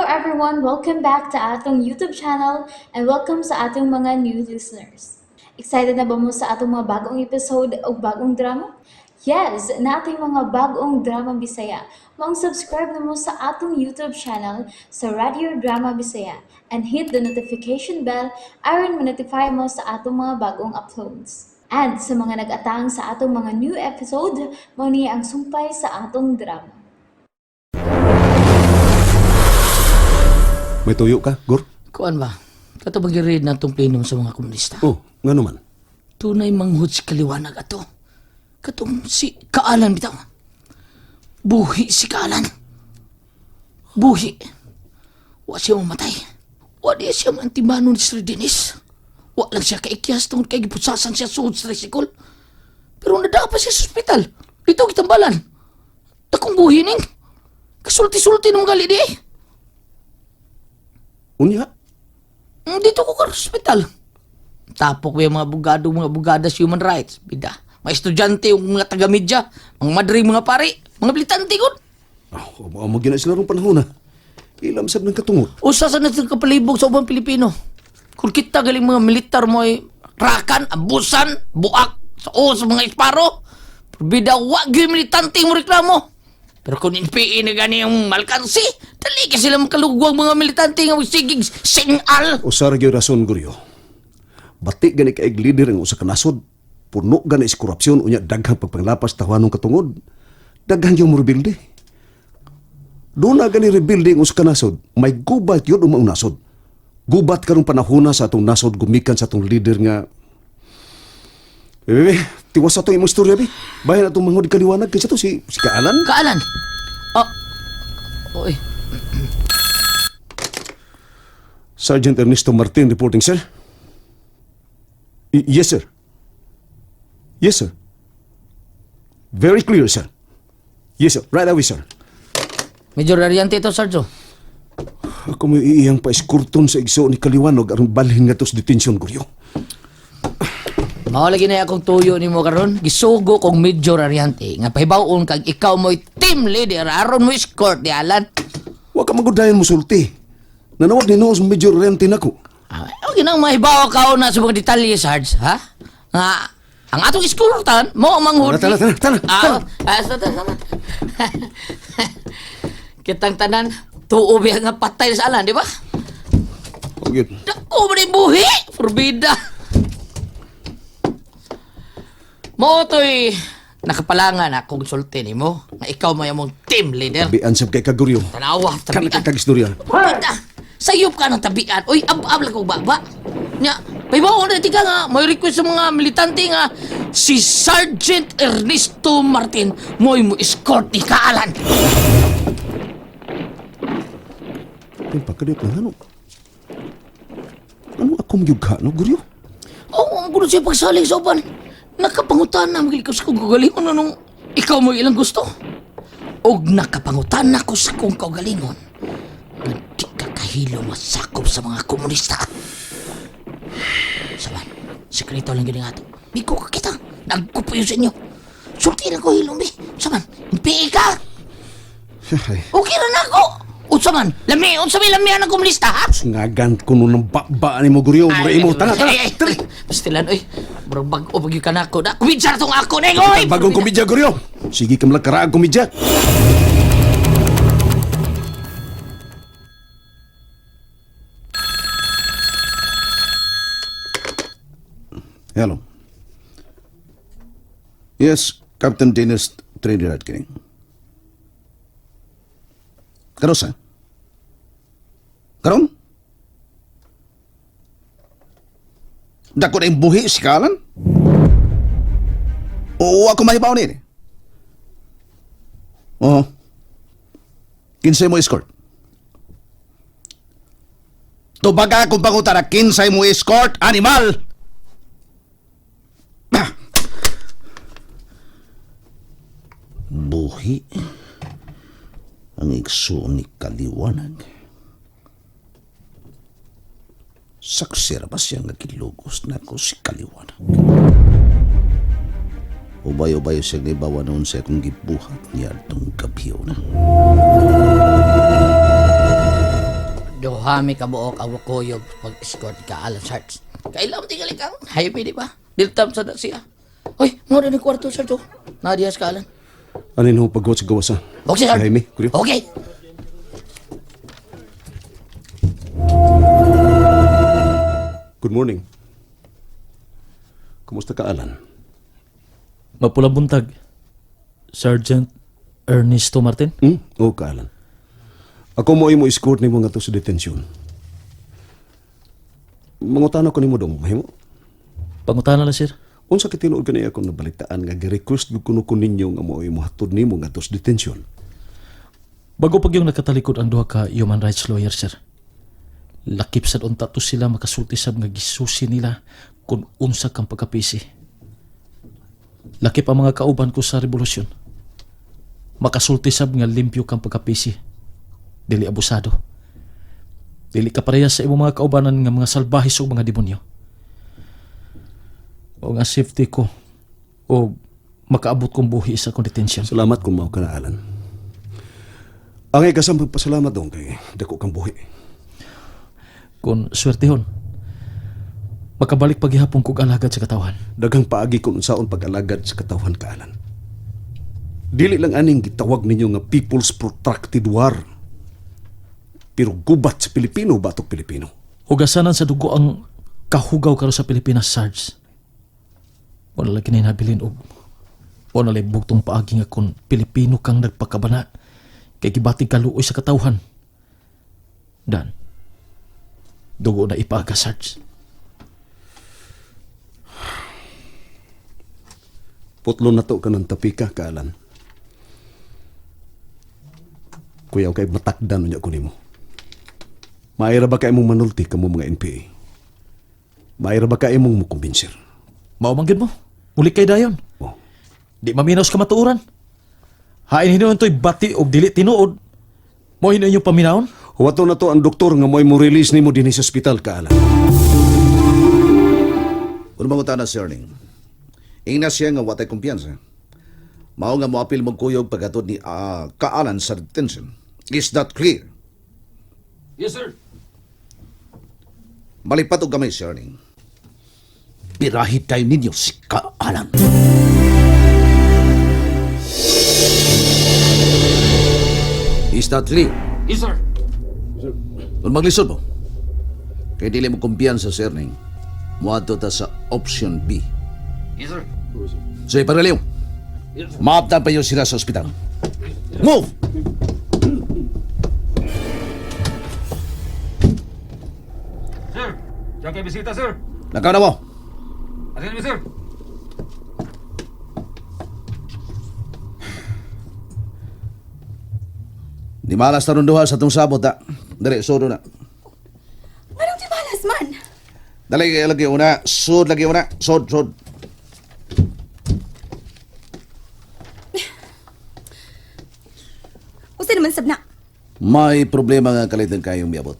everyone! Welcome back to atong YouTube channel and welcome sa atong mga new listeners. Excited na ba mo sa atong mga bagong episode o bagong drama? Yes, nating mga bagong drama Bisaya. Maong subscribe na mo sa atong YouTube channel sa Radio Drama Bisaya and hit the notification bell aron ma-notify mo sa atong mga bagong uploads. And sa mga nag-atang sa atong mga new episode, mao ni ang sumpay sa atong drama. May tuyo ka, Gor? Kuan ba? Kato bang read na itong plenum sa mga komunista? Oh, nga naman. Tunay manghud si kaliwanag ato. Katong si Kaalan bitaw. Buhi si Kaalan. Buhi. Wa siya mamatay. Wa di siya mantimano ni Sir Dennis. Wa lang siya kaikyas tungod kay gipusasan siya suod sa tricycle. Pero nadaa pa siya sa ospital. Dito gitambalan. Takong buhi ning. Kasulti-sulti nung gali di eh. Unya? Dito ko sa ospital. Tapok ko yung mga abogado, mga abogada sa human rights. Bida. Mga estudyante, yung mga taga-media, mga madre, mga pare, mga militante ko. Oh, oh, mo gina sila rong panahon na. Ilam sab ng katungot. Usa sa natin kapalibog sa ubang Pilipino. Kung kita galing mga militar mo ay rakan, abusan, buak, sa o sa mga isparo. Pero bida, wag yung militante mo reklamo. Pero kung NPA na gani yung malkansi, dali ka sila makalugwang mga militante nga sigig singal. Usa ra gyud rason, Goryo. Bati gani kay leader ang usa ka nasod. Puno gani is korupsyon unya daghang pagpanglapas tawanong katungod. Daghang yung rebuilde. Doon na gani rebuilding usa ka nasod, may gubat yun ang maong nasod. Gubat karong panahona sa atong nasod gumikan sa atong leader nga. Bebe, tiwas sa atong imong istorya, be. Bahin atong manghod kaliwanag kaysa to si Kaalan. Kaalan. Oh. Oy. Sergeant Ernesto Martin reporting, sir. Yes, sir. Yes, sir. Very clear, sir. Yes, sir. Right away, sir. Medyo rariante ito, Sarjo. Ako mo iiyang paeskurton sa igso ni Kaliwanog aron balhin nga to sa detention, Guryo. Mao lagi na akong tuyo nimo karon. Gisugo kong Major Ariante nga pahibaw-on kag ikaw mo'y team leader aron mo escort ni Alan. Wa ka magudayan mo sulti. Nanawag ni Noos medyo rente nako. Ah, okay nang mahibaw ka na sa mga detalye, Sarge, ha? Nga ang atong escortan mo ang manghud. Tara, tara, tara, tara. Ah, ah, tara, tara. Kitang tanan, tuo biya nga patay sa Alan, di ba? Okay. Dako man yung buhi! Forbida! Mo to'y nakapalangan akong sulti nimo nga ikaw may among team leader. Tabian sab kay Kaguryo. Tanawa, Kana tabian. kay kagistorya. Forbida! Sayop ka ng tabian. Uy, ab-ab lang kong baba. Nya, pahibaw na ka nga, may request sa mga militante nga si Sergeant Ernesto Martin mo'y mo escort ni Kaalan. Pero pagkadiyot lang, ano? Ano ako magyugha, no, Guryo? Oo, ang gulo siya pagsalig sa uban. Nakapangutan na magil ko sa kong kagalingon nung ikaw mo ilang gusto. Og nakapangutan na ko sa kong kaugalingon. Nga di ka kahilo masakop sa mga komunista. Saban, sekreto lang yun nga ato. Bigo ka kita. Nagkupuyo sa inyo. Sulti lang ko hilom eh. Saban, impi ka. Ay, Okay ra na ako. Unsa man, lami, unsa may lamian ang komunista ha? Ngagan ko nun ng baba ni mo, Guryo. Mura imo. Tana, tana. Ay, ay, ay. Pastilan, oy. Murag bag-o pag ka nako. Na, kumidya na tong ako na, oy! Bagong komedya, Guryo. Sige ka malagkaraag komedya. Hello. Yes, Captain Dennis Trinidad kini. Karon sa? Karon? Dako na yung buhi si Kalan? Oo, ako mahibaw ni. Oo. Kinsay mo escort? Tubaga kung pangutana, kinsay mo escort, animal! Buhi ang igsoon ni Kaliwanag. Saksira ba siya nga gilugos na ko si Kaliwanag? Ubay-ubay siya gibawa noon sa akong gibuhat niya itong gabi na. Duha mi kabuok ang kuyog pag-escort ka Alan Sarge. Kailam tingali kang Jaime, di ba? Diltam sa na siya. Hoy, mo na ni kwarto, Sarge. Oh. Nadiyas ka, Alan. Anin ho paggot sa gawas ha? Okay, Si Sarge. Jaime, kuryo. Okay. Good morning. Kumusta ka, Alan? Mapulang buntag, Sergeant Ernesto Martin. Hmm? Oo, ka, Alan. Ako mo ay mo escort nimo ngadto sa detensyon. Mangutana ko nimo dong, mahimo. Pangutana lang, sir. Unsa kay tinuod kani akong nabalitaan nga gi-request gyud kuno ko ninyo nga mo ay mohatod nimo ngadto sa detensyon. Bago pag yung nakatalikod ang duha ka human rights lawyer, sir. Lakip sad unta to sila makasulti sab nga gisusi nila kung unsa kang pagkapisi. Lakip ang mga kauban ko sa revolusyon. Makasulti sab nga limpyo kang pagkapisi. Dili abusado. Dili ka parehas sa imong mga kaubanan nga mga salbahis o mga demonyo. O nga safety ko o makaabot kong buhi sa akong detention. Salamat kung mao ka na, Alan. Ang ikasang pagpasalamat dong kay dako kang buhi. Kung swertehon, makabalik paghihapon kog alagad sa katawhan. Daghang paagi kung unsaon pag-alagad sa katawhan ka, Alan. Dili lang aning gitawag ninyo nga People's Protracted War. Pero gubat sa Pilipino batok Pilipino. Hugasanan sa dugo ang kahugaw karon sa Pilipinas, Sarge. Wala lang kinahabilin og wala lang bugtong paagi nga kung Pilipino kang nagpakabana kay gibatig kaluoy sa katawhan. Dan, dugo na ipaaga, Sarge. Putlo na to kanang tapika, kaalan. Kuya, kay matakdan niya ko nimo. Maira ba kay mong manulti kamo mga NPA? Maira ba kay mong mukumbinsir? Mao man gyud mo. Muli kay dayon. Oh. Di maminaw sa kamatuoran. Hain hinuon to'y bati og dili tinuod. Mo hinuon yung paminawon. Huwato na to ang doktor nga mo'y mo release nimo dinhi sa ospital, kaalan. Kung mangutana si Erning, ingna siya nga watay kumpiyansa. Mao nga moapil mong kuyog paghatod ni Kaalan sa detention. Is that clear? Yes, sir. Malipat og gamay si Erning. Birahi tayo ninyo si Kaalan. Is that clear? Yes, sir. Kung maglisod mo, kay dili mo kumpiyansa si Erning, moadto ta sa option B. Yes, sir. So, iparaliw. Maaptan pa yun sila sa ospital. Move! Sir, diyan kay bisita, sir. Nakaw na mo. Asin mi, sir. Di malas na ron duha sa itong sabot, ha. Dali, suro na. Anong di malas man? Dali, lagi una. Sud, lagi una. Sud, sud. Usa naman sab na. May problema nga kalitan kayong miabot.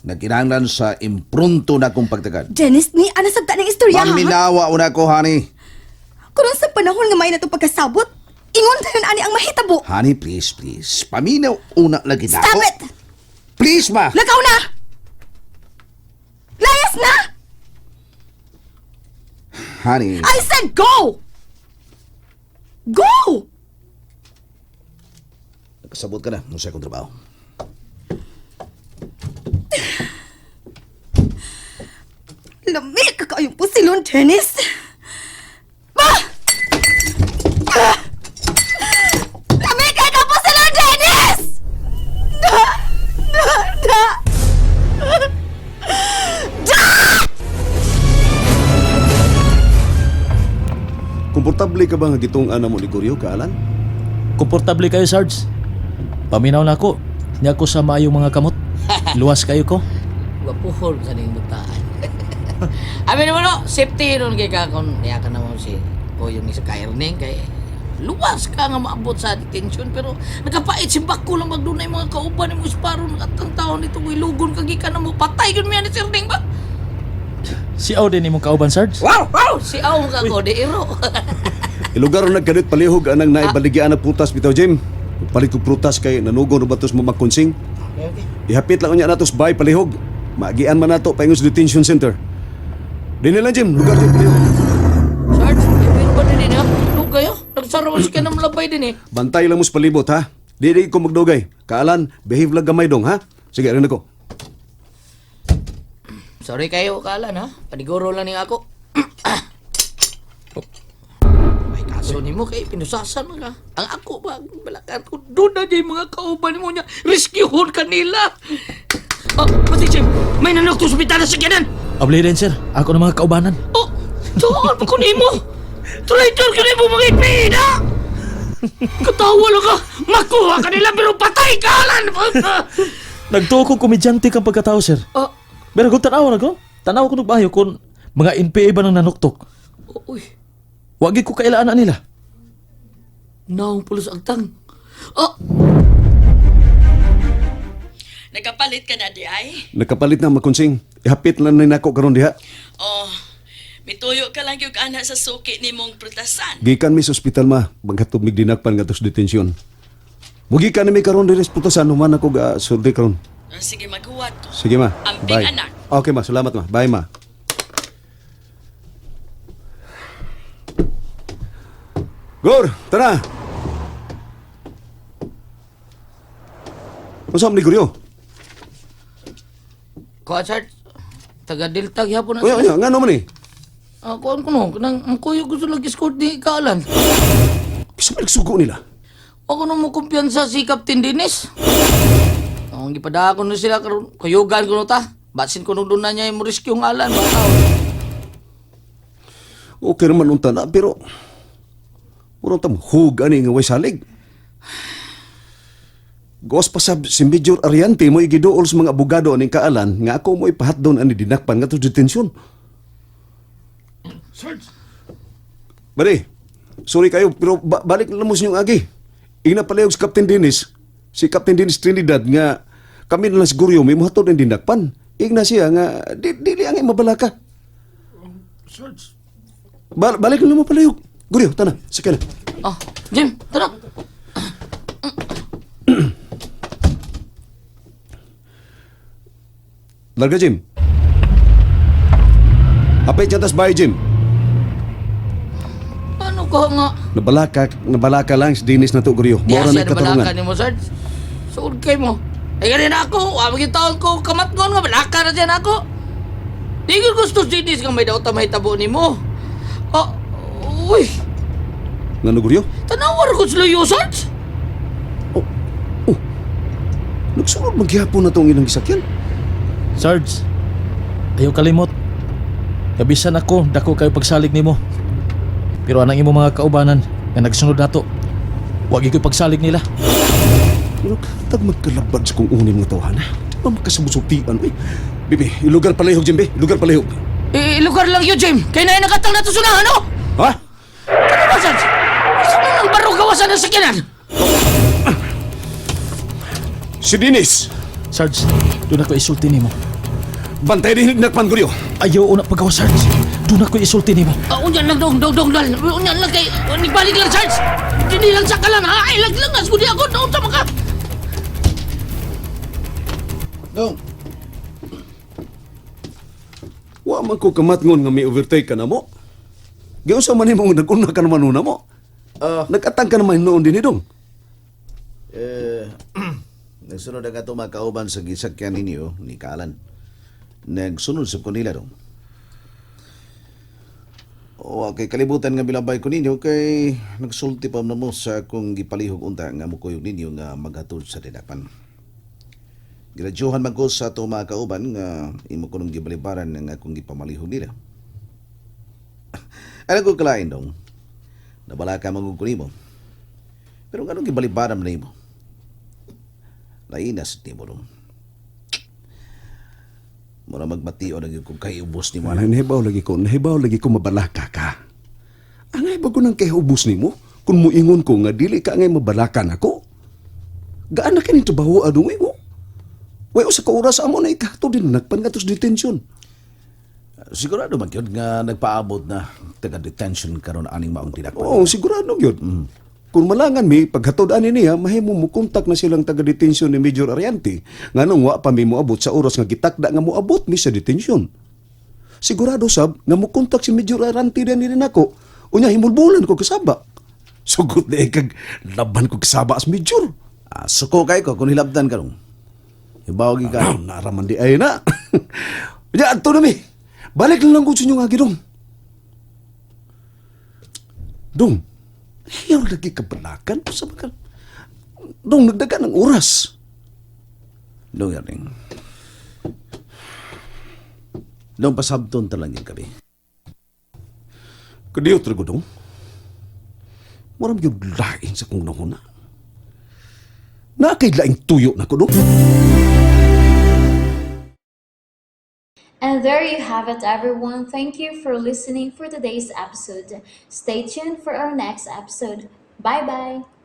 Nagkinahanglan sa imprunto na kong pagtagad. Dennis, ni ana sabta ng istorya ha? Maminawa una ko, honey. Kuron sa panahon nga may na itong pagkasabot, ingon tayon ani ang mahitabo. Honey, please, please. Paminaw una lagi na Stop ako. it! Please, ma! Lakaw na! Layas na! Honey, I said go! Go! nakasabot ka na. Nung sa akong trabaho. Lami ka kaayong pusilon, Dennis! Ba! Ah! Lami ka ka pusilon, Dennis! Da! Da! Da! Komportable ka ba nga gitong ana mo ni Goryo, kaalan? Komportable kayo, Sarge. Paminaw na ako. Niya ko sa maayong mga kamot. Luwas kayo ko. Wapuhol sa ning butaan. Amin naman no, safety ron kay ka kung niya ka naman si Koyong ni sa Kairning kay luwas ka nga maabot sa detention pero nagkapait si Bako lang magdunay mga kauban ni mo isparon at ang taon nito ilugon kag gikan na mo patay gyud miya ni Sir Ning ba. Si Auden imong kauban, Sarge. Wow, wow, si Aw ka ko di iro. Ilugar na nagkanit palihog anang naibaligyan na prutas bitaw Jim. Palit ko prutas kay nanugon na batos mo magkonsing. Okay, okay. Ihapit lang unya nato sa bay palihog. Maagian man nato paingon sa detention center. Dini lang, Jim. Lugar, Jim. Palihog. Sarge, pero ba din ha? Dugay ha? Nagsarawan siya ng labay din eh. Bantay lang mo sa palibot, ha? Dili ko magdugay. Kaalan, behave lang gamay dong, ha? Sige, rin ako. Sorry kayo, Kaalan ha. Paniguro lang ni ako. May kaso nimo kay pinusasan mo ka. Ang ako ba, ang balakan ko, doon na di mga kauban mo niya. Rescuehon kanila. Oh, pati Jim, may nanok sa bitana sa kanan. Abli rin, sir. Ako ng mga kaubanan. Oh, tuon pa ko nimo. Traitor ka nimo mga ipina. Katawa lang ka. Makuha ka nila pero patay ka lan. Nagtuo ko komedyante kang pagkatao, sir. Oh, Pero kung tanaw na ko, tanaw ko nagbayo kung mga NPA ba nang nanuktok. uy, Wagi ko kailaan na nila. naong pulos agtang. Oh, Nagkapalit ka na di ay? Nakapalit na makonsing. Ihapit lang ni nako karon diha. Oh, mituyo ka lang yung ana sa suki ni mong prutasan. Gikan mi sa ospital ma, maghatod mig dinakpan ngadto sa detensyon. Mugikan ni mi karon diri sa putasan human ako ga sulti karon. Ah, sige, maghuwat ko. Sige ma. Amping, Bye. anak. Okay ma, salamat ma. Bye ma. Gor, tara. Unsa man ni Goryo? Kuha, Sarge. Taga Delta gyapon na. Unya, unya, ngano man ni? Ah, kuan ko no, kanang ang kuyo gusto lang escort ni Kaalan. Kisa man nagsugo nila. Ako na mo kumpiyansa si Captain Dennis. Ang gipada ko na sila karon, kuyugan ko no ta. Basin ko nung doon na niya yung rescue ng alan, bata. Okay naman unta na, pero murang tam hug ani nga way salig. Gos pa sab si Major Ariante mo igiduol sa mga abogado aning kaalan nga ako mo ipahatdon ani dinakpan ngadto sa detensyon. Bari, sorry kayo pero balik na mo sa inyong agi. Ingna palihog si Captain Dennis, si Captain Dennis Trinidad nga kami na lang siguro may mohatod ang dinakpan. Ingna siya nga di, dili ang mabalaka. Balik na mo palihog. Guryo, tana, sige na. Ah, Jim, tara. Larga, Jim. Apay dyan tas bahay, Jim. Ano ko nga? Nabalaka lang si Dennis na to, Guryo. Di Mora siya na na balaka katarungan. ni mo, Sarge. Suod kay mo. Ay, ganin ako. Wa maging taon ko kamatngon nga balaka na siya na ako. Di ko gusto si Dennis nga may daw ta may tabo ni mo. Ah, uy. Ngano, Guryo? Tanawar ko sila yo, Sarge. Oh, oh. Nagsunod magyapon na itong ilang gisakyan. Sarge, ayaw kalimot. Kabisan ako, dako kayo pagsalig nimo. Pero anang imo mga kaubanan nga nagsunod nato, wag iko'y pagsalig nila. Pero katag magkalabad sa kung unim nga tawhana. Di ba makasabusultian, uy? Bibi, ilugar palihog, Jim, be. Ilugar palihog. Eh, lugar lang yun, Jim. Kaya na nakatang na to sunahan, no? Ha? Ano ba, Sarge? Isa man ang barong gawasan ng sakyanan. Si Dennis! Sarge, doon ako isulti nimo. Bantay din hinagpan, Guryo. Ayaw una pagawa, Sarge. Doon ako isulti nimo. Ah, unyan lang, dong, dong, dong, dong. Unyan lang kay... Nagbalik lang, Sarge. Hindi lang sa kalan, ha? Ay, lang lang, as ako. Noon sa mga... Dong, Wa man ko kamatngon nga may overtake ka na mo. Giunsa man nimo nga nag-una ka naman una mo. Ah. Nag-atang ka naman noon din dong. eh, nagsunod ang ato mga kauban sa gisakyan ninyo ni Kaalan. Nagsunod sa kanila dong. O, kay kalibutan nga bilabay ko ninyo kay nagsulti pa na mo sa akong gipalihog unta nga mukuyog ninyo nga maghatod sa dinapan. Graduhan man ko sa ato mga kauban nga imo ko nung gibalibaran nga akong gipamalihog nila. Ano ko kalain dong? Nabala ka manggug ko nimo. Pero nganong gibalibaran man nimo? Lainas nimo dong. Mura magmation ang kung kay ubos nimo Wala anak. nahibaw lagi ko mabalaka ka. Angay ba ko nang kay ubos nimo? Kung muingon ko nga dili ka angay mabalaka nako. Gaan na kini trabaho adong imo. Way usa ka oras amo na ikato din nagpan ngadto sa detention. Sigurado man gyud nga nagpaabot na taga detention karon aning maong tinakpan. Oo, sigurado gyud. Kung malangan mi, paghatod ani niya, mahimo mo kontak na silang taga-detensyon ni Major Ariante. Nganong wa pa mi moabot sa oras nga gitakda nga moabot mi sa detensyon. Sigurado sab nga mo kontak si Major Ariante din ni nako. Unya himulbulan ko kasaba. Sugot na kag laban ko kasaba as Major. Ah, suko kay ko kung hilabtan ka dong. Hibaw gi ka. Ah, naraman di ay na. Unya adto na mi. Balik na lang ko sa inyo nga gidong. Dong, hiyaw lagi kabalakan sa mga. Dong, nagdaga ng oras. Dong yarning. Dong pasabton ta lang yung gabi. Kadiyot ra dong. Maram yung lain sa kong nahuna. Nakay laing tuyo na ko dong. And there you have it, everyone. Thank you for listening for today's episode. Stay tuned for our next episode. Bye bye.